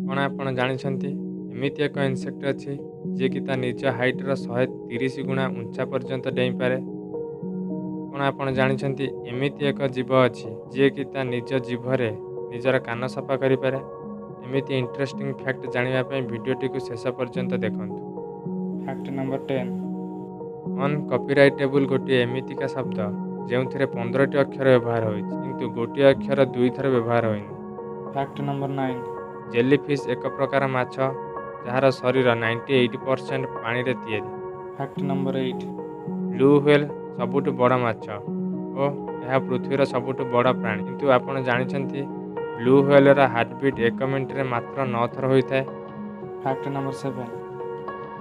କ'ଣ ଆପଣ ଜାଣିଛନ୍ତି, ଏମିତି ଏକ ଇନସେକ୍ଟ ଅଛି ଯିଏକି ତା ନିଜ ହାଇଟ୍ର 130 ଗୁଣା ଉଞ୍ଚା ପର୍ଯ୍ୟନ୍ତ ଡେଇଁପାରେ? କ'ଣ ଆପଣ ଜାଣିଛନ୍ତି, ଏମିତି ଏକ ଜୀବ ଅଛି ଯିଏକି ତା ନିଜ ଜିଭରେ ନିଜର କାନ ସଫା କରିପାରେ? ଏମିତି ଇଣ୍ଟରେଷ୍ଟିଂ ଫ୍ୟାକ୍ଟ ଜାଣିବା ପାଇଁ ଭିଡ଼ିଓଟିକୁ ଶେଷ ପର୍ଯ୍ୟନ୍ତ ଦେଖନ୍ତୁ। Fact number 10. ଅନକପିରାଇଟେବୁଲ୍ ଗୋଟିଏ ଏମିତିକା ଶବ୍ଦ ଯେଉଁଥିରେ 15ଟି ଅକ୍ଷର ବ୍ୟବହାର ହୋଇଛି, କିନ୍ତୁ ଗୋଟିଏ ଅକ୍ଷର ଦୁଇଥର ବ୍ୟବହାର ହୋଇନି। Fact number 9. Jellyfish ଏକ ପ୍ରକାର ମାଛ ଯାହାର ଶରୀର 98% ପାଣିରେ ତିଆରି। Fact number 8. Blue whale ସବୁଠୁ ବଡ଼ ମାଛ ଓ ଏହା ପୃଥିବୀର ସବୁଠୁ ବଡ଼ ପ୍ରାଣୀ। କିନ୍ତୁ ଆପଣ ଜାଣିଛନ୍ତି, ବ୍ଲୁ ହ୍ୱେଲ୍ର ହାର୍ଟବିଟ୍ ଏକ ମିନିଟରେ ମାତ୍ର 9 ଥର ହୋଇଥାଏ? Fact number 7.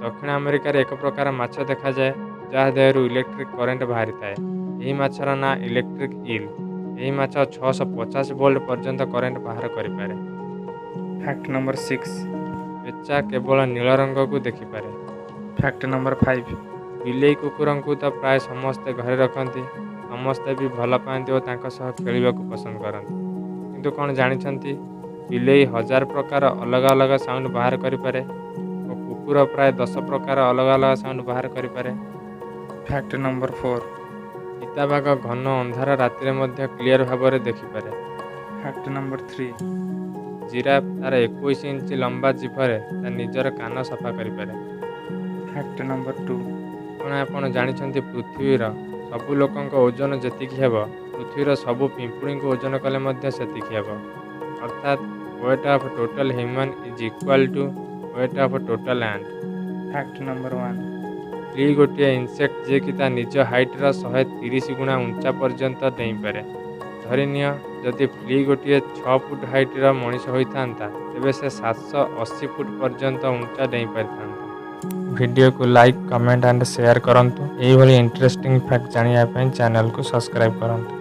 ଦକ୍ଷିଣ ଆମେରିକାରେ ଏକ ପ୍ରକାର ମାଛ ଦେଖାଯାଏ ଯାହା ଦେହରୁ ଇଲେକ୍ଟ୍ରିକ୍ କରେଣ୍ଟ ବାହାରିଥାଏ। ଏହି ମାଛର ନାଁ ଇଲେକ୍ଟ୍ରିକ୍ ଇଲ୍। ଏହି ମାଛ 650 ଭୋଲ୍ଟ ପର୍ଯ୍ୟନ୍ତ କରେଣ୍ଟ ବାହାର କରିପାରେ। Fact number 6. ପେଚା କେବଳ ନୀଳ ରଙ୍ଗକୁ ଦେଖିପାରେ। Fact number 5. ବିଲେଇ କୁକୁରଙ୍କୁ ତ ପ୍ରାୟ ସମସ୍ତେ ଘରେ ରଖନ୍ତି। ସମସ୍ତେ ବି ଭଲ ପାଆନ୍ତି ଓ ତାଙ୍କ ସହ ଖେଳିବାକୁ ପସନ୍ଦ କରନ୍ତି। କିନ୍ତୁ କ'ଣ ଜାଣିଛନ୍ତି, ବିଲେଇ 1000 ପ୍ରକାର ଅଲଗା ଅଲଗା ସାଉଣ୍ଡ ବାହାର କରିପାରେ ଓ କୁକୁର ପ୍ରାୟ 10 ପ୍ରକାର ଅଲଗା ଅଲଗା ସାଉଣ୍ଡ ବାହାର କରିପାରେ? Fact number 4. ଚିତାବାଘ ଘନ ଅନ୍ଧାର ରାତିରେ ମଧ୍ୟ କ୍ଲିୟର ଭାବରେ ଦେଖିପାରେ। Fact number 3. Giraffe ତାର 21 ଇଞ୍ଚ ଲମ୍ବା ଜିଭରେ ତା ନିଜର କାନ ସଫା କରିପାରେ। Fact number 2. କ'ଣ ଆପଣ ଜାଣିଛନ୍ତି, ପୃଥିବୀର ସବୁ ଲୋକଙ୍କ ଓଜନ ଯେତିକି ହେବ, ପୃଥିବୀର ସବୁ ପିମ୍ପୁଡ଼ିଙ୍କୁ ଓଜନ କଲେ ମଧ୍ୟ ସେତିକି ହେବ? ଅର୍ଥାତ୍ weight of total human is equal to weight of total ant. Fact number 1. Flea ଗୋଟିଏ ଇନସେକ୍ଟ ଯିଏକି ତା ନିଜ ହାଇଟ୍ର 130 ଗୁଣା ଉଞ୍ଚା ପର୍ଯ୍ୟନ୍ତ ଡେଇଁପାରେ। ଧରିନିଅ, ଯଦି ଫ୍ଲି ଗୋଟିଏ 6 ଫୁଟ ହାଇଟ୍ର ମଣିଷ ହୋଇଥାନ୍ତା, ତେବେ ସେ 780 ଫୁଟ ପର୍ଯ୍ୟନ୍ତ ଉଞ୍ଚା ଡେଇଁ ପାରିଥାନ୍ତା। ଭିଡ଼ିଓକୁ ଲାଇକ୍, କମେଣ୍ଟ ଆଣ୍ଡ ସେୟାର କରନ୍ତୁ। ଏହିଭଳି ଇଣ୍ଟରେଷ୍ଟିଂ ଫ୍ୟାକ୍ଟ ଜାଣିବା ପାଇଁ ଚ୍ୟାନେଲକୁ ସବସ୍କ୍ରାଇବ୍ କରନ୍ତୁ।